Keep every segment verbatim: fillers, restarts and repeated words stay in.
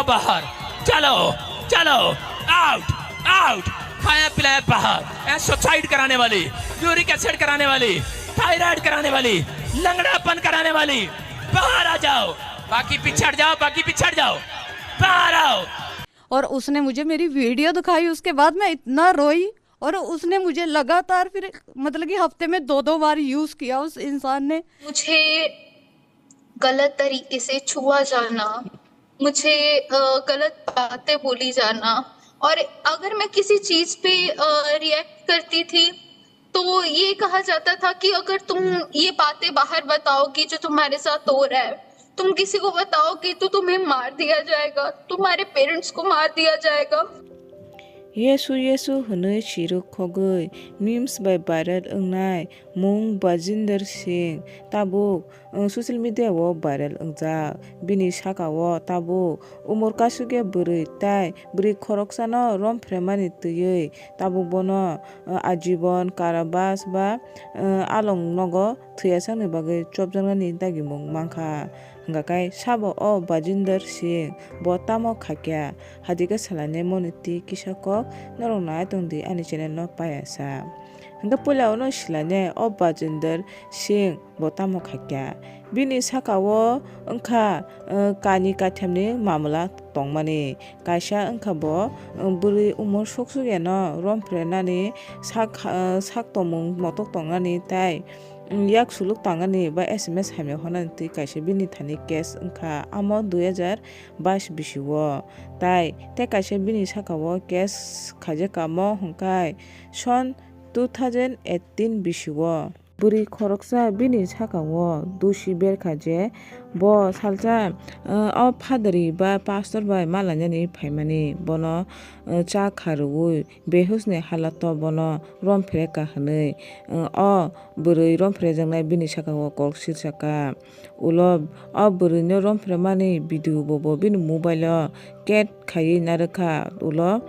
बाहर, चलो, चलो, आउट, आउट, खाया पिलाया बाहर। ऐ सुसाइड कराने वाली, यूरिक एसिड कराने वाली, थायराइड कराने वाली, लंगड़ापन कराने वाली, बाहर आ जाओ। बाकी पिछड़ जाओ, बाकी पिछड़ जाओ, बाहर आओ। और उसने मुझे मेरी वीडियो दिखाई। उसके बाद मैं इतना रोई। और उसने मुझे लगातार फिर, मतलब कि हफ्ते में दो दो बार यूज किया उस इंसान ने। मुझे गलत तरीके से छुआ जाना, मुझे अ, गलत बातें बोली जाना, और अगर मैं किसी चीज पे रिएक्ट करती थी तो ये कहा जाता था कि अगर तुम ये बातें बाहर बताओगी जो तुम्हारे साथ हो रहा है, तुम किसी को बताओगी तो तुम्हें मार दिया जाएगा, तुम्हारे पेरेंट्स को मार दिया जाएगा। Yesu Yesu hwnwi sirwk khogwi memes bai viral wngnai mung Bajinder Singh tabuk social media o viral wngjak. Bini saka o tabuk umor kasugya bwrwi tai bwrwi khoroksano rom phremani twiwi tabuk bono ajibon karabas ba along nogo thwiyasakni bagwi chopjaknani dagimung mankha. Hwnkha khe sabo o Bajinder Singh bo tamo khakya? Hadikhe salainai moni twi kisa kok norok nai tongdi ani channel no payasa. Hwnkhe puila uno silainai o Bajinder Singh bo tamo khakya? Bini saka o wngkha kani kaitham ni mamla tongmani. Kaisa wngkha bo bwrwi umor soksugya no rom phrenani sak sak tongmung motok tongnani tai yak suluk tangani ba S M S hamya honani twi kaisa bini thani case wngkha amo dui hajar bais bisi o tai tei kaisa bini saka o case khaijak kamo hwnkhe son two thousand eighteen bisi o. Bwrwi khoroksa bini saka o dusi berkha je bo salsa o phadari ba pastor bai malainani phaimani bono cha kha rwui behusni halato bono rom phreka hwnwi o bwrwi rom phrejaknai bini saka o kok silsaka. Ulo o bwrwino rom phremani video bo bo bini mobile o ket khaiwi narwkha. Ulo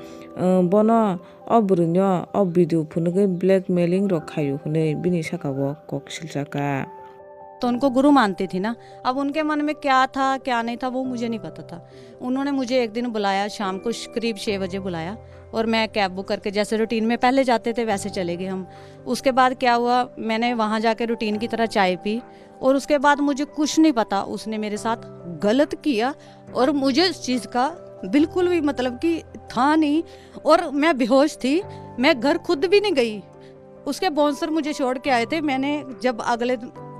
bono o bwrwino o video phunugwi blackmailing rok khaio hwnwi bini saka o kok silsaka. तो उनको गुरु मानती थी ना। अब उनके मन में क्या था, क्या नहीं था, वो मुझे नहीं पता था। उन्होंने मुझे एक दिन बुलाया, शाम को श- करीब छः बजे बुलाया और मैं कैब बुक करके, जैसे रूटीन में पहले जाते थे वैसे चले गए हम। उसके बाद क्या हुआ, मैंने वहाँ जाके रूटीन की तरह चाय पी और उसके बाद मुझे कुछ नहीं पता उसने मेरे साथ गलत किया और मुझे इस चीज़ का बिल्कुल भी, मतलब कि, था नहीं और मैं बेहोश थी। मैं घर खुद भी नहीं गई। उसके बाउंसर मुझे छोड़ के आए थे। मैंने जब अगले,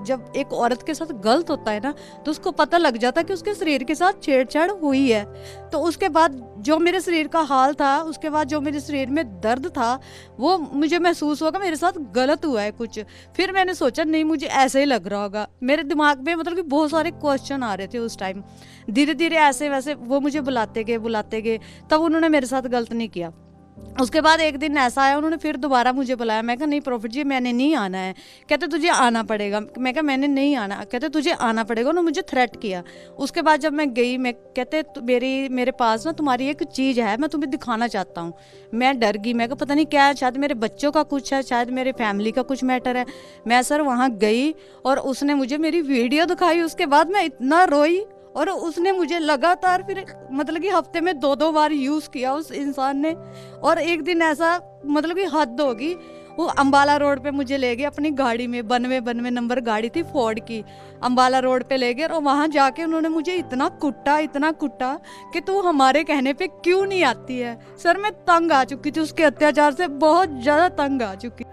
जब एक औरत के साथ गलत होता है ना, तो उसको पता लग जाता कि उसके शरीर के साथ छेड़छाड़ हुई है। तो उसके बाद जो मेरे शरीर का हाल था, उसके बाद जो मेरे शरीर में दर्द था, वो मुझे महसूस हुआ कि मेरे साथ गलत हुआ है कुछ। फिर मैंने सोचा, नहीं, मुझे ऐसे ही लग रहा होगा। मेरे दिमाग में, मतलब कि, बहुत सारे क्वेश्चन आ रहे थे उस टाइम। धीरे धीरे ऐसे वैसे वो मुझे बुलाते गए, बुलाते गए, तब उन्होंने मेरे साथ गलत नहीं किया। उसके बाद एक दिन ऐसा आया, उन्होंने फिर दोबारा मुझे बुलाया। मैं कहा, नहीं प्रॉफिट जी, मैंने नहीं आना है। कहते, तुझे आना पड़ेगा। मैं कहा, मैंने नहीं आना। कहते, तुझे आना पड़ेगा। उन्होंने मुझे थ्रेट किया। उसके बाद जब मैं गई, मैं कहते, "तु- मेरी मेरे पास ना तुम्हारी एक चीज़ है, मैं तुम्हें दिखाना चाहता हूँ।" मैं डर गई। मैं कहा, पता नहीं क्या है, शायद मेरे बच्चों का कुछ है, शायद मेरे फैमिली का कुछ मैटर है। मैं सर वहाँ गई और उसने मुझे मेरी वीडियो दिखाई। उसके बाद मैं इतना रोई और उसने मुझे लगातार फिर, मतलब कि, हफ्ते में दो दो बार यूज़ किया उस इंसान ने। और एक दिन ऐसा, मतलब कि, हद होगी, वो अम्बाला रोड पे मुझे ले गए अपनी गाड़ी में, बनवे बनवे नंबर गाड़ी थी फोर्ड की। अम्बाला रोड पे ले गए और वहाँ जाके उन्होंने मुझे इतना कुट्टा, इतना कुट्टा कि तू हमारे कहने पे क्यों नहीं आती है। सर, मैं तंग आ चुकी थी उसके अत्याचार से, बहुत ज़्यादा तंग आ चुकी।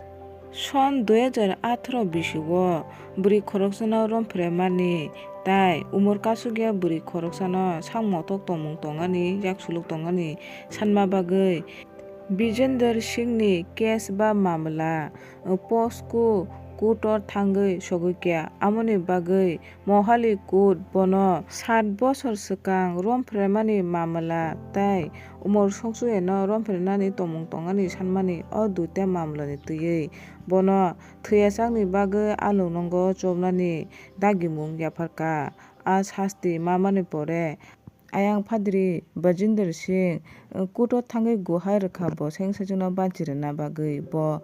Son dui hajar atharo bisi o bwrwi khoroksano rom phremani tai umor kasugya bwrwi khoroksano sak motok tongmung tongani yak suluk tongani sanma bagwi Bijender Singh ni case ba mamla Posko court o thangwi sogwi kha. Amoni bagwi Mohali court bono sat bosor swkang rom phremani mamla tai umor soksuyaino rom phrenani tongmung tongani sanmani o duita mamlani twiwi bono thwiyachakni bagwi alongo chopnani dagimung yapharkha. A sasti mamani pore Ayang Phadri Bajinder Singh court o thangwi guhai rwkha bo sengsekjwkno banchi rwna bagwi. Bo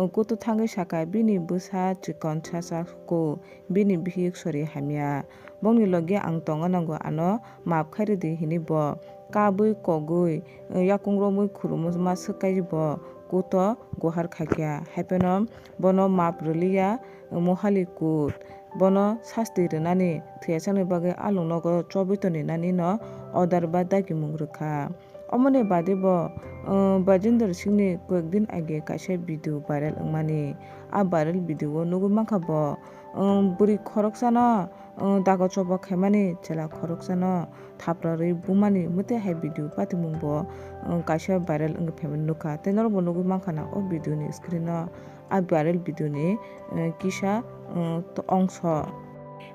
court o thangwi sakha, bini bwsa chikon sacha kuk, bini bihik sori hamya. Bongni logi ang tongna nango, ano maap khai rwdi, hwnwi bo kabwi kogwi, yakung romwi khurumma swk kaibo kuto gohar khaikha. Haiphano bono map rwliya, mohali kut bono sasti rwnani thwiyachakni bagwi along nogo chobwi toninani no order ba dagimung rwkha. Omoni bade bo, uh, Bajendra Singhni koyekdin age kaisa video viral wngmani. A viral video o nugwi mankha bo, um, bwrwi khoroksano, um, dago choba khaimani, chela khoroksano thapra rwi bumani, mwtwi hai video patimung bo, um, kaisa viral wngwi phaimani nukha. Tei norok bo nugwi mankha na o video ni screen o. A viral video ni, eh, kisa, eh, to-, ongso.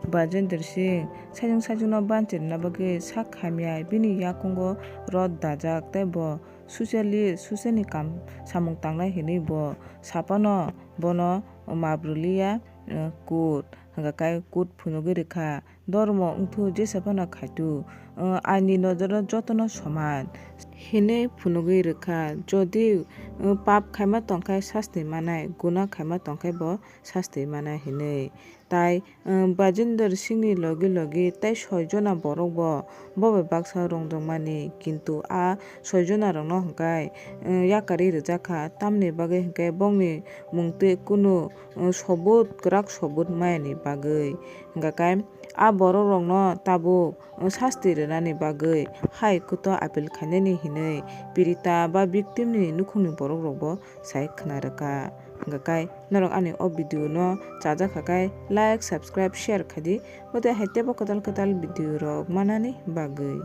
Bajendra Singh saichung saichung no banchi rwna bagwi sak hamya bini yakungo rot dajak tei bo susia li susia ni kam samung tangnai hinwi bo saphano bono map rwliya, eh, kut hwnkha khe kut phunugwi rwkha. Dormo wngthu jesa phano khaitu, uh, aini nojoro jotono soman hinwi phunugwi rwkha. Jodi, uh, pap khaima tongkhe sasti manai, guna khaima tongkhe bo sasti manai hinwi. Tai, uh, Bajendra Singhni logi logi tei soi jona borok bo, bo bai baksa rwngjakmani, kintu a soi jona rokno hwnkhe, uh, yakarwi rwjakha, tamni bagwi hwnkhe bongni mungtwi kunu, uh, sobut, kwrak sobut mayani bagwi. Hwnkha khe, a borok rokno tabuk sasti rwnani bagwi hai kuto appeal khainani hinwi pirita ba victim ni nukhungni borok rokbo sai khwna rwkha. Hwnkha khe norok ani o video no chajak kha khe like, subscribe, share khaidi, bo tei hai teibo kwtal kwtal video rok manani bagwi.